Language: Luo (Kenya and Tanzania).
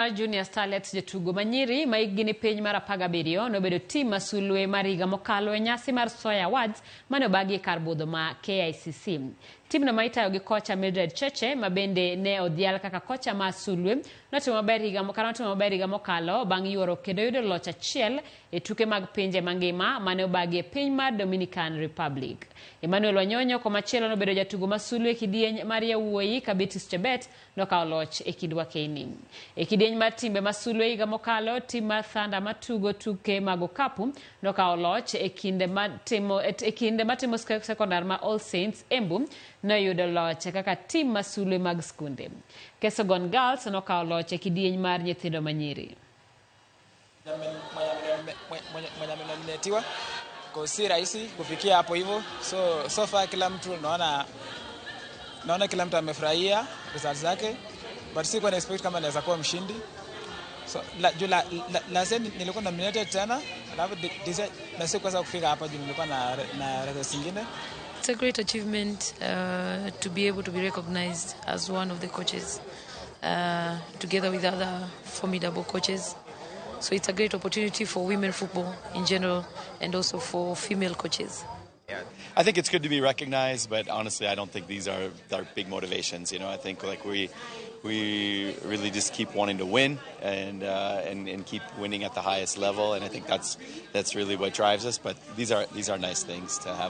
Mar Junior Starlets jotugo manyiri ma hikgi ni piny mar 17 nobedo tim ma sulwe mar higa mokalo e nyasi mar Soya Awards mane obagi e kar budho ma KICC. Timno ma itayo gi kocha Mildred Cheche ma bende ne odhial kaka kocha ma sulwe notimo maber higa notimo maber higa mokalo bang' yuoro kendo yudo loch achiel e tuke mag pinje mangima mane obagi e piny mar Dominican Republic. Emmanuel Wanyonyo komachielo nobedo jatugo ma sulwe e kidieny mar yawuoyi ka Beatrice Chebet nokawo loch e kind wakeni. E kidieny mar timbe ma sulwe higa mokalo, tim mar Thunder matugo tuke mag okapu nokawo loch e kinde matimo e kinde matimo sekondar ma All Saints Embu noyudo loch kaka tim ma sulwe mag skunde. Kesogon Girls nokawo loch e kidieny mar nyithindo manyiri. Mwenye amenominatiwa kwa si rahisi kufikia hapo hivyo, so far kila mtu naona kila mtu amefurahia results zake, but sikuwa na expect kama naweza kuwa mshindi. So la, juu la, la, last year nilikuwa nominated tena, alafu na sikuweza kufika hapa juu nilikuwa na results zingine. It's a great achievement to be able to be recognized as one of the coaches, together with other formidable coaches. So it's a great opportunity for women football in general and also for female coaches. Yeah. I think it's good to be recognized, but honestly, I don't think these are our big motivations. I think like we really just keep wanting to win and keep winning at the highest level, and I think that's really what drives us. But these are nice things to have.